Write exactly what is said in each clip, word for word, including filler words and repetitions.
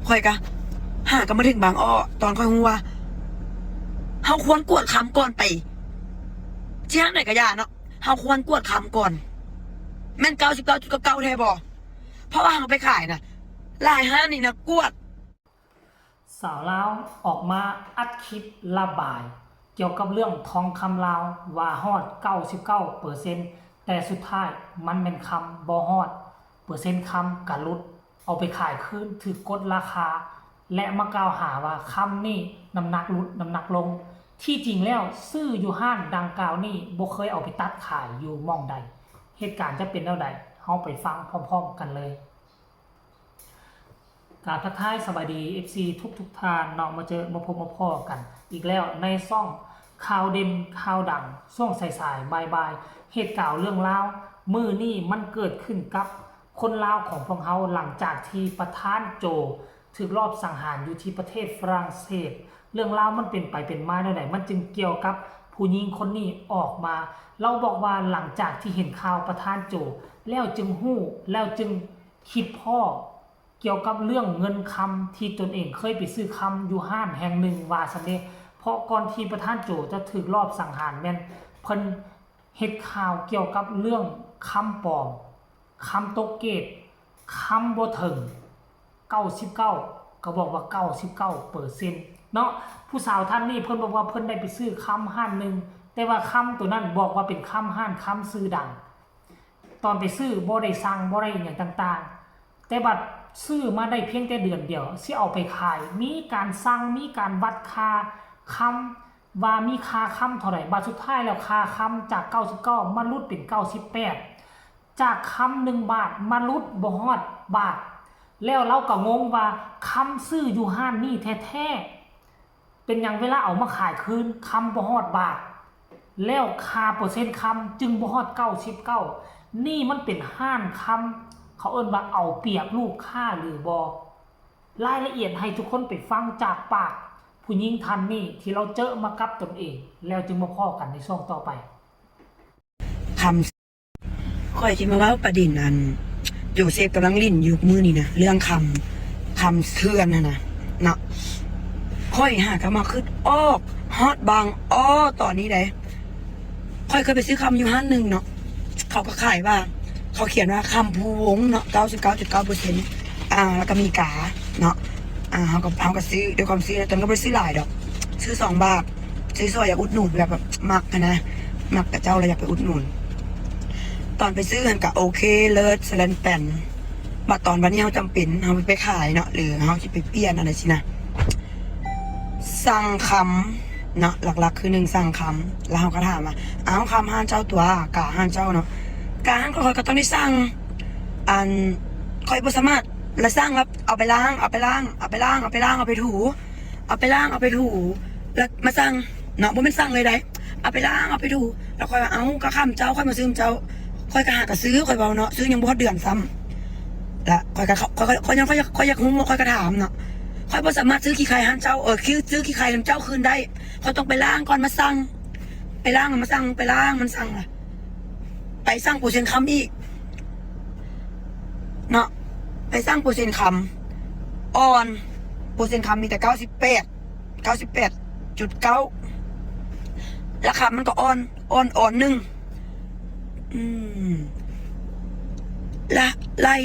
ข่อยกะหากะมาถึงบางอ้อ ตอนข่อยฮู้ว่า เฮาควรกวดคำก่อนไป สิหาไหนกะอย่าเนาะ เฮาควรกวดคำก่อน แม่นเก้าสิบเก้าจุดเก้าเก้าแท้บ่ เพราะว่าเฮาไปขายนะ หลายห้างนี่นะกวด สาวลาวออกมาอัดคลิประบาย เกี่ยวกับเรื่องทองคำลาวว่าฮอด เก้าสิบเก้าเปอร์เซ็นต์ แต่สุดท้ายมันแม่นคำบ่ฮอด เปอร์เซ็นต์คำกะหลุด เอาไปขายคืนถืกกดราคา และมากล่าวหาว่าคำนี่น้ำหนักหลุดน้ำหนักลง ที่จริงแล้วซื้ออยู่ห้างดังกล่าวนี่บ่เคยเอาไปตัดขายอยู่หม่องใด เหตุการณ์จะเป็นแนวใด เฮาไปฟังพร้อมๆกันเลย กราบทักทายสวัสดี เอฟซี ทุกๆท่านเนาะ มาเจอมาพบมาพ้อกันอีกแล้วในช่องข่าวเด่นข่าวดังช่วงสายๆบ่ายๆ เหตุการณ์เรื่องราวมื้อนี้มันเกิดขึ้นกับคนลาวของพวกเฮา หลังจากที่ประธานโจถืกลอบสังหารอยู่ที่ประเทศฝรั่งเศส เรื่องราวมันเป็นไปเป็นมาแนวใด มันจึงเกี่ยวกับผู้หญิงคนนี้ออกมา ลาวบอกว่าหลังจากที่เห็นข่าวประธานโจ แล้วจึงฮู้ แล้วจึงคิดพ้อ เกี่ยวกับเรื่องเงินคำที่ตนเองเคยไปซื้อคำอยู่ห้างแห่งหนึ่งว่าซั้นเด้ เพราะก่อนที่ประธานโจจะถืกลอบสังหารแม่นเพิ่นเฮ็ดข่าวเกี่ยวกับเรื่องคำปลอม คำตกเกรด คำบ่ถึง เก้าสิบเก้า ก็บอกว่า เก้าสิบเก้าเปอร์เซ็นต์ เนาะ ผู้สาวท่านนี้เพิ่นบอกว่าเพิ่นได้ไปซื้อคำห้างหนึ่ง แต่ว่าคำตัวนั้นบอกว่าเป็นคำห้างคำชื่อดัง ตอนไปซื้อบ่ได้สั่งบ่ได้หยังต่างๆ แต่บัดซื้อมาได้เพียงแต่เดือนเดียว สิเอาไปขาย มีการสั่ง มีการวัดค่าคำ ว่ามีค่าคำเท่าใด บัดสุดท้ายแล้วค่าคำจาก เก้าสิบเก้า มาหลุดเป็น เก้าสิบแปด จากคำหนึ่งบาทมาหลุดบ่ฮอดบาท แล้วลาวก็งงว่าคำซื้ออยู่ห้างนี่แท้ๆ เป็นหยังเวลาเอามาขายคืนคำบ่ฮอดบาท แล้วค่าเปอร์เซ็นต์คำจึงบ่ฮอด เก้าสิบเก้า นี่มันเป็นห้างคำ เขาเอิ้นว่าเอาเปรียบลูกค้าหรือบ่ รายละเอียดให้ทุกคนไปฟังจากปากผู้หญิงท่านนี้ที่ลาวเจอมากับตนเอง แล้วจึงมาพ้อกันในช่วงต่อไป คำ ข่อยสิมาเว้าประเด็นอัน โจเซฟกำลังเล่นอยู่มื้อนี้นะ เรื่องคำ คำเถื่อนหั่นนะ เนาะ ข่อยหากะมาคิดออก ฮอดบางอ้อตอนนี้เด้ ข่อยเคยไปซื้อคำอยู่ห้างหนึ่งเนาะ เขาก็ขายว่า เขาเขียนว่าคำภูวงศ์เนาะ เก้าสิบเก้าจุดเก้าเปอร์เซ็นต์ อ่า แล้วก็มีกา เนาะ อ่า เฮาก็ เฮาก็ซื้อ ด้วยความซื้อ ตอนนั้นก็บ่ได้ซื้อหลายดอก ซื้อสองบาท ซื้อซอยอยากอุดหนุน แบบ แบบ มักหั้นนะ มักเขาเจ้า แล้วอยากไปอุดหนุน ตอนไปซื้อหั่นก็โอเค เลิศ สะแลนแปน บัดตอนบัดนี้เฮาจำเป็น เฮาไปขายเนาะ หรือเฮาสิไปเปลี่ยนอันใดซี้นะ สั่งคำเนาะ หลักๆ คือหนึ่งสั่งคำ แล้วเฮาก็ถามว่า "อ้าว คำห้างเจ้าตั๊ว กาห้างเจ้าเนาะ กาห้างข้อยก็ต้องได้สั่ง อัน ข้อยบ่สามารถละสั่งแล้วเอาไปล้าง เอาไปล้าง เอาไปล้าง เอาไปล้าง เอาไปถู เอาไปล้าง เอาไปถู แล้วมาสั่งเนาะ บ่แม่นสั่งเลยได้ เอาไปล้าง เอาไปถู แล้วข้อยว่า เอ้า ก็คำเจ้า ข้อยมาซื้อนำเจ้า ข้อยก็หากะซื้อ ข้อยเว้าเนาะ ซื้อยังบ่ฮอดเดือนซ้ำ แล้วข้อยก็ ข้อย ข้อย ข้อยยัง ข้อยอยาก ข้อยอยากฮู้ ข้อยก็ถามเนาะ ข้อยบ่สามารถซื้อขี้ไข่ห้างเจ้า เออ คือซื้อขี้ไข่นำเจ้าคืนได้ ข้อยต้องไปล้างก่อนมาสั่ง ไปล้างมาสั่ง ไปล้างมันสั่งล่ะ ไปสั่งเปอร์เซ็นต์คำอีก เนาะ ไปสั่งเปอร์เซ็นต์คำอ่อน เปอร์เซ็นต์คำมีแต่เก้าสิบแปด เก้าสิบแปดจุดเก้า ราคามันก็อ่อน อ่อน อ่อนหนึ่ง อืม และไล่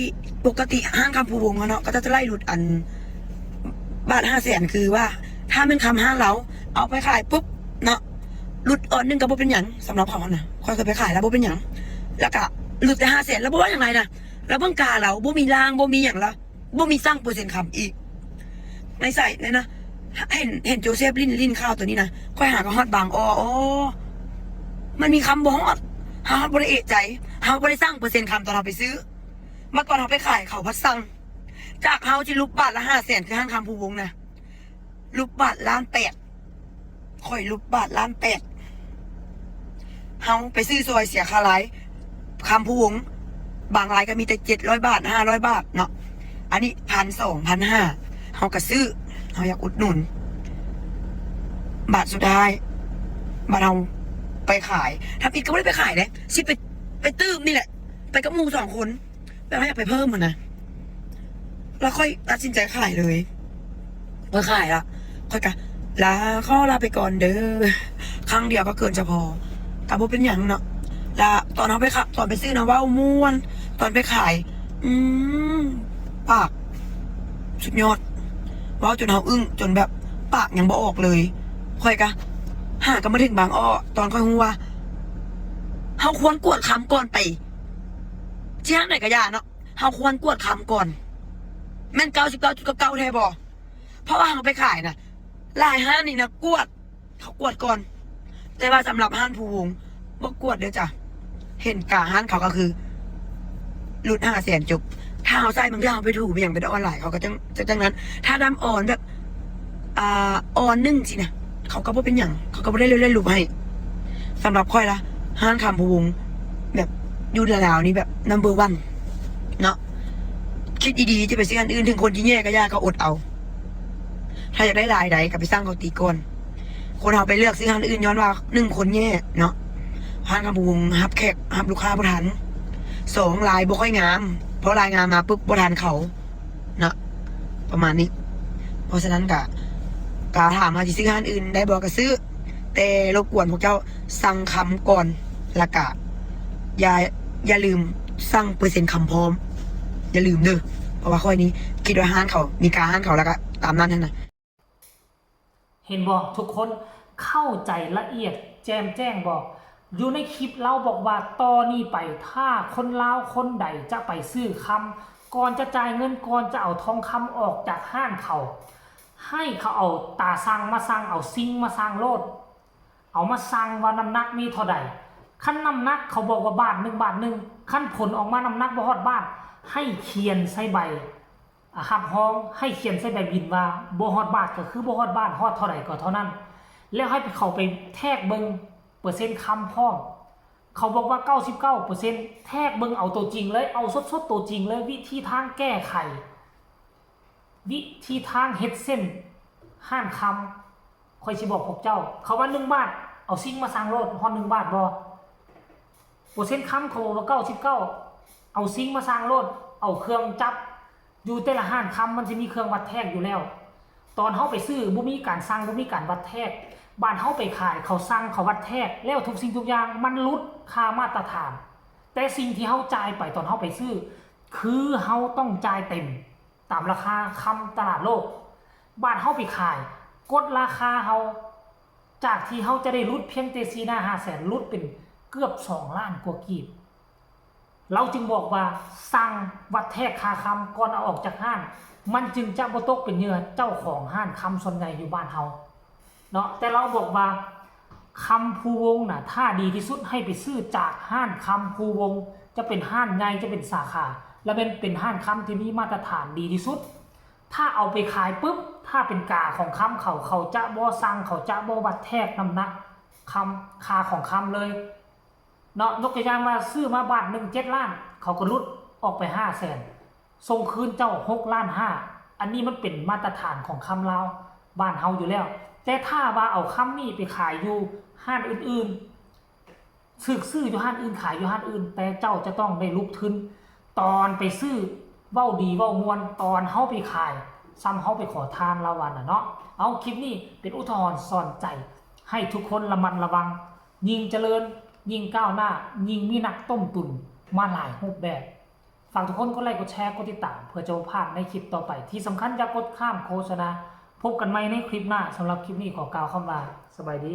ปกติห้างคำภูวงศ์อะเนาะ ก็จะไล่หลุดอัน บาทห้าแสน คือว่า ถ้าแม่นคำห้างลาว เอาไปขายปุ๊บเนาะ หลุดอ่อนหนึ่งก็บ่เป็นหยัง สำหรับเขานะ ข้อยเคยไปขายแล้วบ่เป็นหยัง แล้วก็หลุดแต่ห้าแสน แล้วบ่ว่าหยังไงนะ แล้วเบิ่งกาลาว บ่มีล่าง บ่มีหยังแล้ว บ่มีสั่งเปอร์เซ็นต์คำอีก ในใส่เลยนะ เห็น เห็นโจเซฟเล่น เล่นข่าวตัวนี้นะ ข้อยหากะฮอดบางอ้อ อ๋อ มันมีคำบ่ฮอด เฮาบ่ได้เอะใจ เฮาบ่ได้สั่งเปอร์เซ็นต์คำตอนเฮาไปซื้อ เมื่อก่อนเฮาไปขายเขาพัดสั่ง จากเฮาสิหลุดบาทละห้าแสน คือห้างคำภูวงศ์นะ หลุดบาทล้านแปด ข้อยหลุดบาทล้านแปด เฮาไปซื้อซอยเสียค่าไลฟ์ คำภูวงศ์ บางไลฟ์ก็มีแต่เจ็ดร้อยบาท ห้าร้อยบาทเนาะ อันนี้พันสอง พันห้า เฮาก็ซื้อ เฮาอยากอุดหนุน บาทสุดท้าย บาทเฮาไปขาย ทำอิดก็บ่ได้ไปขายเด้ สิไป ไปตื้มนี่แหละ ไปกับหมู่สองคน แบบว่าอยากไปเพิ่มหั้นนะ แล้วข้อยตัดสินใจขายเลย ข้อยขายละ ข้อยกะ ลา ขอลาไปก่อนเด้อ ครั้งเดียวก็เกินจะพอ ก็บ่เป็นหยังเนาะ ละตอนเฮาไปขะ ตอนไปซื้อนะเว้าม่วน ตอนไปขาย อืม ปาก สุดยอด เว้าจนเฮาอึ้ง จนแบบปากยังบ่ออกเลย ข้อยกะ หากะมาถึงบางอ้อ ตอนข้อยฮู้ว่า เฮาควรกวดคำก่อนไป สิห้างใดก็อย่าเนาะ เฮาควรกวดคำก่อน แม่นเก้าสิบเก้าจุดเก้าเก้าแท้บ่ เพราะว่าเฮาไปขายนะ หลายห้างนี่นะกวด เขากวดก่อน แต่ว่าสำหรับห้างภูวงศ์บ่กวดเด้อจ้ะ เห็นกาห้างเขาก็คือ หลุดห้าแสนจบ ถ้าเฮาใส่บางเทื่อเฮาไปถูไปหยังไปออนไลน์ เขาก็จั่ง จั่ง จั่งนั้น ถ้าดำออนแบบ อ่า ออนหนึ่งสินะ เขาก็บ่เป็นหยัง เขาก็บ่ได้เล่นๆ รูปให้ สำหรับข้อยละ ห้างคำภูวงศ์ แบบอยู่ลาวนี่แบบ number one เนาะ คิดดีๆ จะไปซื้ออันอื่น ถึงคนที่แย่ก็อย่า ก็อดเอา ถ้าอยากได้ลายใดก็ไปสั่งเขาตีก่อน คนเฮาไปเลือกซื้อห้างอื่นย้อนว่า หนึ่ง คนแย่เนาะ ห้างคำภูวงศ์รับแขก รับลูกค้าบ่ทัน สอง ลายบ่ค่อยงาม เพราะลายงามมาปุ๊บบ่ทันเขาเนาะ ประมาณนี้ เพราะฉะนั้นก็ ก็ถามว่าสิซื้อห้างอื่นได้บ่ก็ซื้อ แต่รบกวนพวกเจ้าสั่งคำก่อน แล้วก็อย่า อย่าลืมสั่งเปอร์เซ็นต์คำพร้อม อย่าลืมเด้อ เพราะว่าข้อยนี่คิดว่าห้างเขา มีกาห้างเขา แล้วก็ตามนั้นหั้นนะ เห็นบ่ ทุกคนเข้าใจละเอียดแจ่มแจ้งบ่ อยู่ในคลิปลาวบอกว่าต่อนี้ไป ถ้าคนลาวคนใดจะไปซื้อคำ ก่อนจะจ่ายเงิน ก่อนจะเอาทองคำออกจากห้างเขา ให้เขาเอาตาสั่งมาสั่ง เอาซิงค์มาสั่งโลด เอามาสั่งว่าน้ำหนักมีเท่าใด คันน้ำหนักเขาบอกว่าบาทหนึ่ง บาทหนึ่ง คันผลออกมาน้ำหนักบ่ฮอดบาท ให้เขียนใส่ใบ อ่ะ รับรอง ให้เขียนใส่ใบบินว่าบ่ฮอดบาทก็คือบ่ฮอดบาท ฮอดเท่าใดก็เท่านั้น แล้วให้เขาไปแทกเบิ่งเปอร์เซ็นต์คำพร้อม เขาบอกว่า เก้าสิบเก้าเปอร์เซ็นต์ แทกเบิ่งเอาตัวจริงเลย เอาสดๆตัวจริงเลย วิธีทางแก้ไข วิธีทางเฮ็ดเส้นห้างคำ ข้อยสิบอกพวกเจ้า เขาว่าหนึ่งบาท เอาซิงค์มาสั่งโลด ฮอดหนึ่งบาทบ่ เปอร์เซ็นต์คำเขาบอกว่า เก้าสิบเก้า เอาซิงค์มาสั่งโลด เอาเครื่องจับ อยู่แต่ละห้างคำมันสิมีเครื่องวัดแทกอยู่แล้ว ตอนเฮาไปซื้อบ่มีการสั่ง บ่มีการวัดแทก บาดเฮาไปขาย เขาสั่ง เขาวัดแทก แล้วทุกสิ่งทุกอย่างมันหลุดค่ามาตรฐาน แต่สิ่งที่เฮาจ่ายไปตอนเฮาไปซื้อ คือเฮาต้องจ่ายเต็มตามราคาคำตลาดโลก บาดเฮาไปขาย กดราคาเฮา จากที่เฮาจะได้หลุดเพียงแต่สี่ล้านห้าแสน หลุดเป็นเกือบสองล้านกว่ากีบ ลาวจึงบอกว่าสั่งวัดแทกค่าคำก่อนเอาออกจากห้าง มันจึงจะบ่ตกเป็นเหยื่อเจ้าของห้างคำส่วนใหญ่อยู่บ้านเฮาเนาะ แต่ลาวบอกว่าคำภูวงศ์น่ะ ถ้าดีที่สุดให้ไปซื้อจากห้างคำภูวงศ์ จะเป็นห้างใหญ่ จะเป็นสาขา และเป็น เป็นห้างคำที่มีมาตรฐานดีที่สุด ถ้าเอาไปขายปุ๊บ ถ้าเป็นกาของคำเขา เขาจะบ่สั่ง เขาจะบ่วัดแทกน้ำหนักคำ ค่าของคำเลยเนาะ ยกตัวอย่างว่าซื้อมาบาทหนึ่ง เจ็ดล้าน เขาก็หลุดออกไปห้าแสน ส่งคืนเจ้าหกล้านห้า อันนี้มันเป็นมาตรฐานของคำลาวบ้านเฮาอยู่แล้ว แต่ถ้าว่าเอาคำนี้ไปขายอยู่ห้างอื่นๆ ซื้อ ซื้ออยู่ห้างอื่น ขายอยู่ห้างอื่น แต่เจ้าจะต้องได้ลุกทุน ตอนไปซื้อเว้าดีเว้าม่วน ตอนเฮาไปขาย ส่ำเฮาไปขอทาน ลาวว่าน่ะเนาะ เอา คลิปนี้เป็นอุทาหรณ์สอนใจ ให้ทุกคนระมัดระวัง ยิ่งเจริญ ยิ่งก้าวหน้า ยิ่งมีนักต้มตุ๋นมาหลายรูปแบบ ฝากทุกคนกดไลค์ กดแชร์ กดติดตาม เพื่อจะบ่พลาดในคลิปต่อไป ที่สำคัญอย่ากดข้ามโฆษณา พบกันใหม่ในคลิปหน้า สำหรับคลิปนี้ขอกล่าวคำว่า สบายดี